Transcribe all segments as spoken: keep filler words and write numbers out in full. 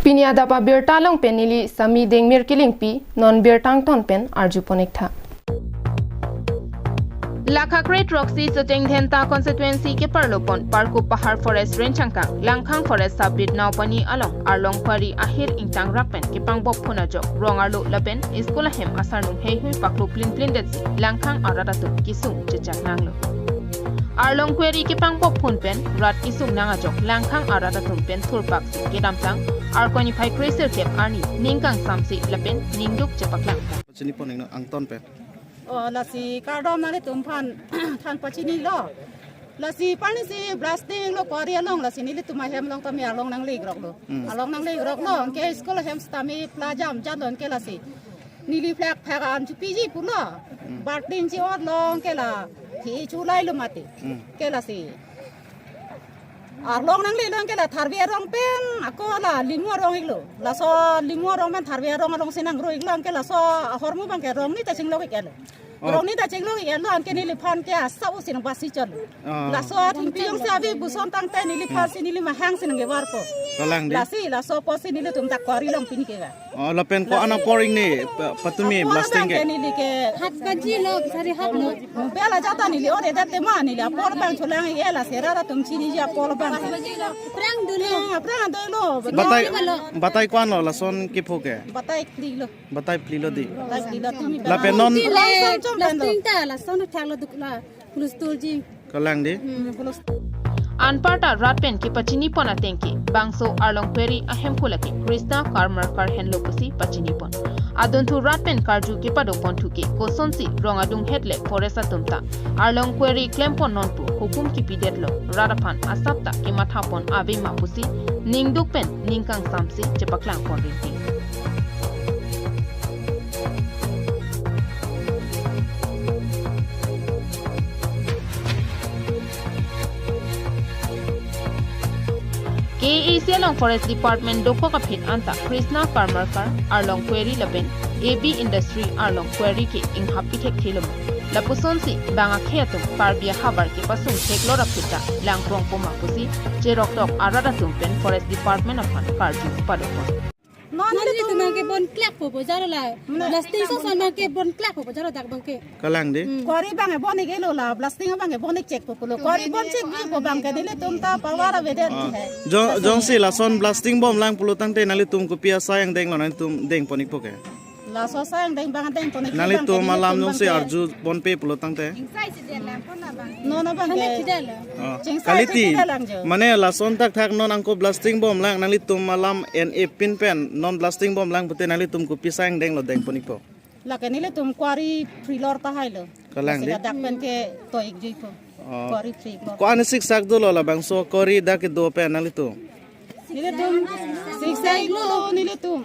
Pini adap abirta along pen neli Sami Dengmir Kilingpi, non birta angton pen arju pon ik tha. Lakha kre throksi Socheng Dhenta constituency keparlo pon Parkup Pahar Forest Range angkang Langkhang Forest Sub Beat Naopani along Arlong Quarry ahir ingtang rak pen kepangbop phun ajok rong arlo lapen school ahem asarnung heihui paklo plin plin detsi Langkhang arat atum kesung chechak nanglo. Arlong Quarry kepangbop phun pen rat kesung nang ajok Langkhang arat atum pen thurpaksi kedamtang Arkoi niphai kre sirkep arni ning kangsamse lapen ningduk chepaklang. Chini pon ingno angton pen. O, lasi kardom nanglitum aphan than pachinilo. Lasi pani si blasting lo quarry along, lasi nelitum ahem along tame arlong nangle-ik roklo. Hmm. Arlong nangle-ik roklo, anke school ahem sitame pla jam jatlo anke lasi. Neli phlak phak an chupiji pulo. Hmm. Bartin chi-otlo anke la. Hi chulailo mati. Hmm. Anke lasi. Arlong nanglelo anke la tharve arong pen ako la Limu arong iklo. Laso Limu arong pen tharve arong alongsi nangro iklo anke laso ahormu abangke rong ni ta chinglok iklo. Oh. Rong ni ta chinglok iklo anke neliphan ke asa usin basi chon. Ah. Laso athengpi jongsi ave puson tangte neliphan si neli mahang si nangkevarpo. Kalang dei. Lasi laso apotsi nelitum ta quarry along pini keva. Oh, lapen ko-an apor ingni pa-, patumi apor blasting abangke ke? Neli ke. Hat baji lo, sari hat lo. Bela jata neli ore date ma neli apor abang cholang-ik lasi rat atum chiniji apor abang. Aphrang dolo. Eh, aphrang dolo. Batai, batai ko-an lo lason kepho ke? Batai phli lo. Batai phli lo dei. Batai phli lo tumi. Lapen non. Lason chom pen lo. Blasting ta lason thaklo dukla. Hulustul ji. Kalang dei. Hmm, hulustul. Anparta rat pen kepachini pon ateng ke bangso Arlong Quarry ahemphu lake Krishna Karmarkar henlo pusi pachini pon. Adunthu rat pen karju kepado ponthu ke kosonsi rong adung het le forest atum ta Arlong Quarry klem pon non pu hukum kepidetlo, rat aphan asap ta kematha pon ave ma pusi ningduk pen ning kangsamse chepaklang pon rinti. K A A C along Forest Department dokok aphi anta Krishna Karmarkar Arlong Quarry lapen A B Industry Arlong Quarry ke inghap pi thekthelo. Lapusonsi bang akhei atum Karbi ahavar kepasung theklo rap kita langprong poma pusi cheroktok arat atum pen Forest Department aphan karju pado pon. Non nelitum abangke bon klak po bojaro la. Blasting so son abangke bon klak po bojaro dak abangke. Kalang dei. Hmm. Quarry abangke bon-ik lo la, blasting abangke bon-ik chek po pulo. Quarry bon chek ji po abangke nelitum ta power avedet. Ah. Jong, jongsi lason blasting bomlang pulo tangte nanglitum kopi asai angdenglo, nanglitum deng pon-ikpo ke? Laso asai angdeng abang deng pon-ik. Nanglitum alam jongsi arju ponpe pulo tangte. Non abangke. Oh. Chingsai kaliti. Mane lason thakthak non angko blasting bomlang, nanglitum alam en epin pen non blasting bomlang pute nanglitum kopi asai angdenglo deng pon-ikpo? Lake nelitum quarry free lor tahai lo. Kalang dei. Dak pen ke to-ik juipo. Oh. Quarry free lor. Ko-an siksak dolo labangso quarry dak kedo pen nanglitum? Nelitum siksak iklo nelitum.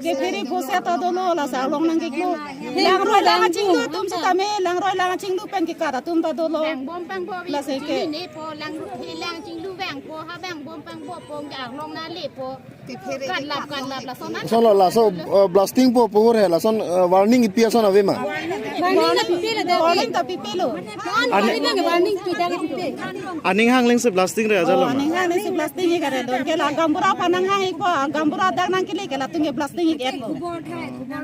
Ke phiri phoset ta dolo, lasi arlong nangkiklo. Langroi lang achinglu atum sitame, langroi lang achinglu pen kekat atum ta dolo. Lasi ke. Lang, he lang chinglu vangpo, ha vang bom pangbopo, arlong nanglepo. Katlap, katlap, lason. Lason lo, laso, eh, blasting po puhur he, lason, eh, warning ipi ason ave ma? Warning ta pipe lo. Warning ta pipe lo. Ani- Warning ta pipe. Aning hang lengsi blasting re ajalo ma? Oh, aning hang lengsi blasting-ik kare don. Ke la gaonbura aphan nanghang-ikpo, gaonbura dak nangkele ke latum ke blasting-ik-etpo.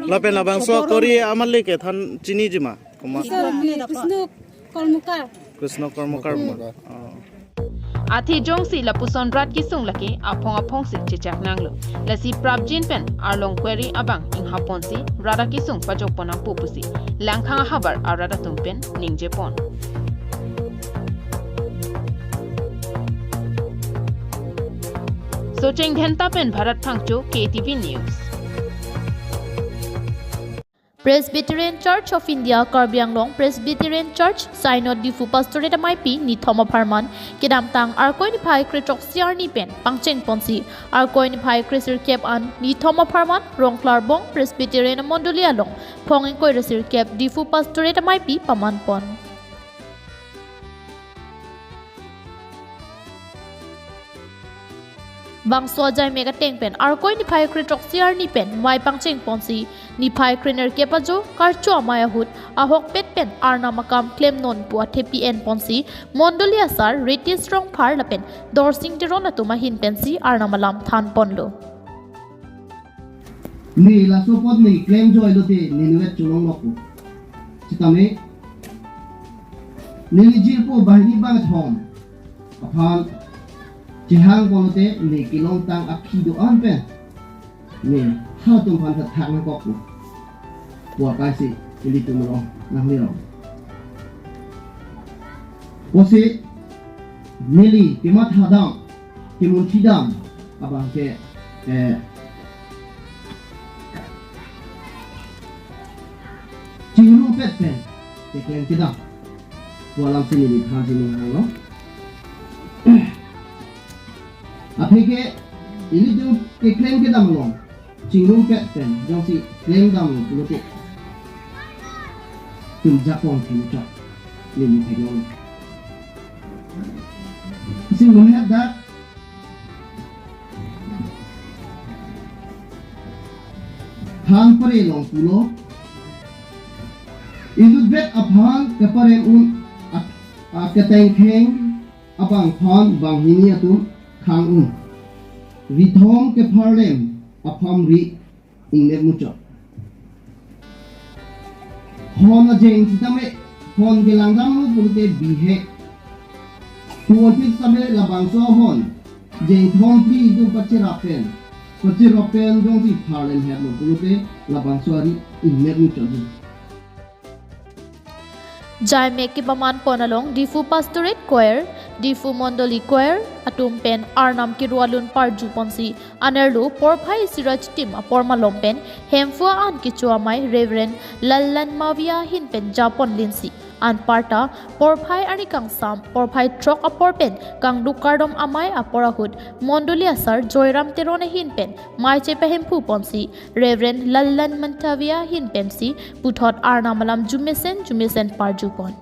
Lapen labangso quarry amat le ke than chiniji ma? Komat? Sir, Krishna Karmakar. Krishna Karmakar. Karmakar. Oh. Athe jongsi lapuson rat kesung lake aphong aphongsi chechak nanglo. Lasi prapjin pen arlong quarry abang inghap ponsi rat akesung pajok pon nangpo pusi Langkhang ahavar arat atum pen ningjepon. Socheng Dhenta pen Bharat Phangcho, K T V News. Presbyterian Church of India Karbi Anglong Presbyterian Church Synod Diphu Pastorate ameipi nithom apharman kedamtang Arkoi niphai kre throksi arni pen pangcheng ponsi Arkoi niphai kre sirkep an nithom apharman Rongklarbong Presbyterian amondoli along phong ingkoi ra sirkep Diphu Pastorate ameipi paman pon. Bangso ajaimek ateng pen Arkoi niphai kre throksi arni pen mei pangcheng ponsi niphai krenerkep ajo karcho amei ahut ahokpet pen Arnam akam klemnon pu athepi en ponsi mondoli asar Ritesh Rongphar lapen Dorsing Teron atum ahin pensi Arnam alam than ponlo. Ne laso apot ne klem joi lote ne inutvet cholong lokpo. Sitame neli jirpo banghini bangkethom aphan chehang pulote ne kelongtang aphi do-an pen ne halatum aphan thathak nangkokpo pu akai si ilitum along nanglirong. Pusi neli kematha dam, kemunthi dam abang ke, eh, chingrumpet pen keklem kedam pu alam si neliphan si ning hanglo. Apheke ilitum keklem kedam along chingrumpet pen jongsi klemdamlo pulote itum jakong thim chok neli theklong. Isi munghet dak than pare long pulo. Inutvet aphan keparem un at-, a ketengkheng abangphan banghini atum khang un. Rithom kepharlem aphan ri ingnek muchot. Hon ajeng sitame hon kelangdamlo pulote bihek. Tuolpit sitame labangso hon jengthom phli itum pacherapen. Pacherapen jongsi pharlem hetlo pulote labangso ari ingnek muchot. Jaimek kepaman pon along Diphu Pastorate Choir, Diphu Mondoli Choir atum pen arnam kerualun parju ponsi anerlo porphai isi ra chitim apor malom pen Hemphu an kecho amei Reverend Lallan Mavia ahin pen japon linsi anparta porphai arni kangsam porphai throk apor pen kangduk kardom amei apor ahut Mondoli asar Joyram Teron ahin pen mei chepahemphu ponsi Reverend Lallan Mantavia ahin pensi puthot arnam alam jumesen jumesen parju pon.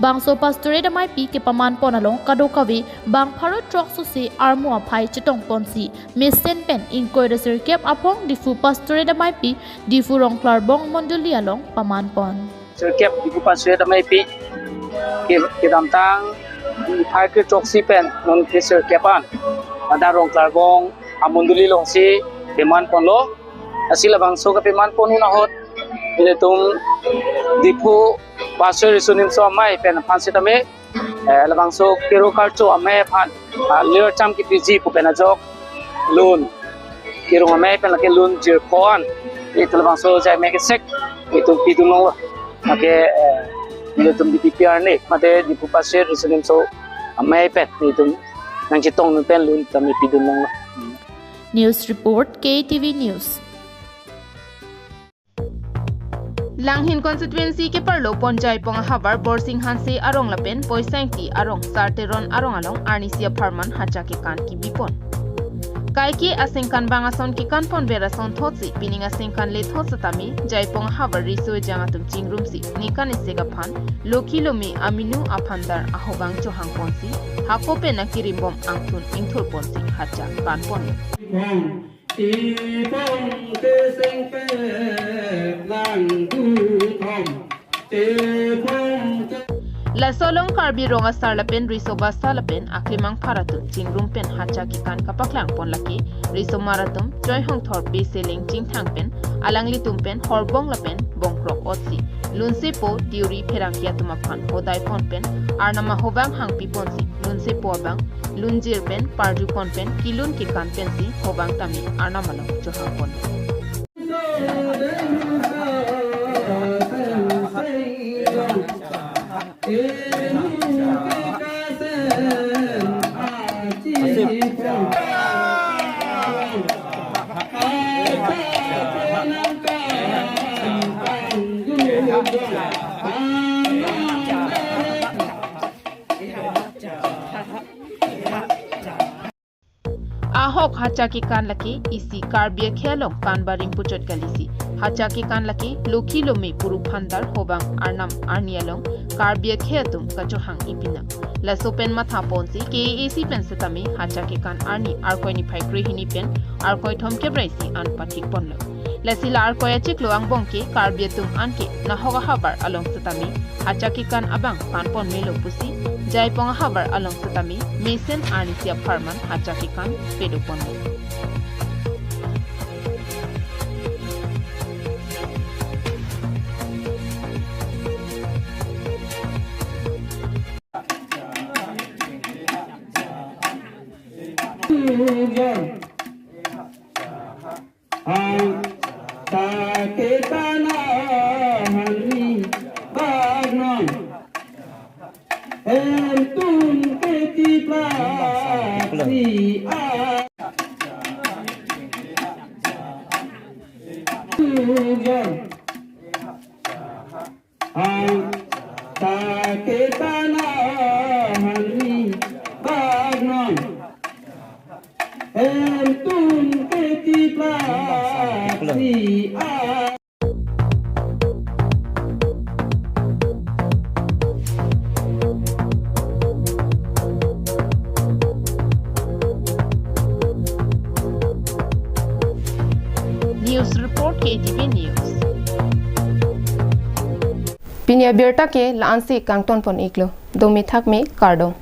Bangso pastorate ameipi kepaman pon along kadokave bang pharo throk sose armu aphai chetong ponsi mesen pen ingkoi ra sirkep aphong Diphu pastorate ameipi Diphu Rongklarbong Mondoli along paman pon. Sirkep Diphu pastorate ameipi ke, kedamtang phai kre throksi pen non ke sirkep an ada Rongklarbong amondoli alongsi paman ponlo. Lasi labangso kepaman pon ahut ilitum Diphu Pastorate Riso Nimso Amei pen aphan sitame, eh, labangso kero karcho amei aphan, ah, lir cham kepiji pu pen ajok lun, kerong amei pen lake lun jirpo an, itum labangso jaimek kesek itum pidun longlo. Lake, eh, ilitum D P P arni mate Diphu Pastorate Riso Nimso Amei pen itum nangchetong pen lun tame pidun longlo. News report, K T V News. Langhin constituency keparlo pon Jaipong ahavar Borsing Hanse arong lapen Poisa Ingti arong, Sar Teron arong along arnisi apharman hacha kekan kebi pon. Kaike aningkan bang ason kekan ponver asonthotsi pining aningkan lethot setame Jaipong ahavar riso ejang atum chingrumsi ningkan isi aphan lokhi lomi aminu aphan dar ahobang chohang ponsi hako pen nangkerimbom angthun ingthur ponsi hacha kan ponlo. Laso along Karbi Rong Asar lapen Riso Basta lapen aklimang phar atum chingrum pen hacha kekan kapaklang pon lake risomar atum Joy Hongthorpi Seleng Chingthang pen alanglitum pen horbong lapen bongkrok otsi lunsepo diuri pherangke atum aphan hodai pon pen arnam ahobang hangpi ponsi lunsepo abang lunjir pen parju pon pen kelun kekan pensi hobang tame arnam along chohang pon. Ahok hacha kekan lake isi Karbi akhei along kan barim puchot kalisi. Hacha kekan lake lokhi lome puru phandar hobang arnam arni along Karbi akhei atum kachohang ipinang. Laso pen mathaponsi K A A C pen setame hacha kekan arni Arkoi niphai krehini pen Arkoi thomkep ra isi an pathik ponlo. Lasi la Arkoi achiklo angbong ke Karbi atum anke nahok ahavar along setame hacha kekan abang pan pon melo pusi Jaipong ahavar along setame mesen arnisi apharman hacha kekan pedo ponlo. Ang take tanah hangni bagnon. Entum ketiplak si a. Tujar. Ang take tanah hangni bagnon. Entum ketiplak si a. News report K T V News. Pini abirta ke la-ansi kangton pon iklo. Domi thakmi kardom.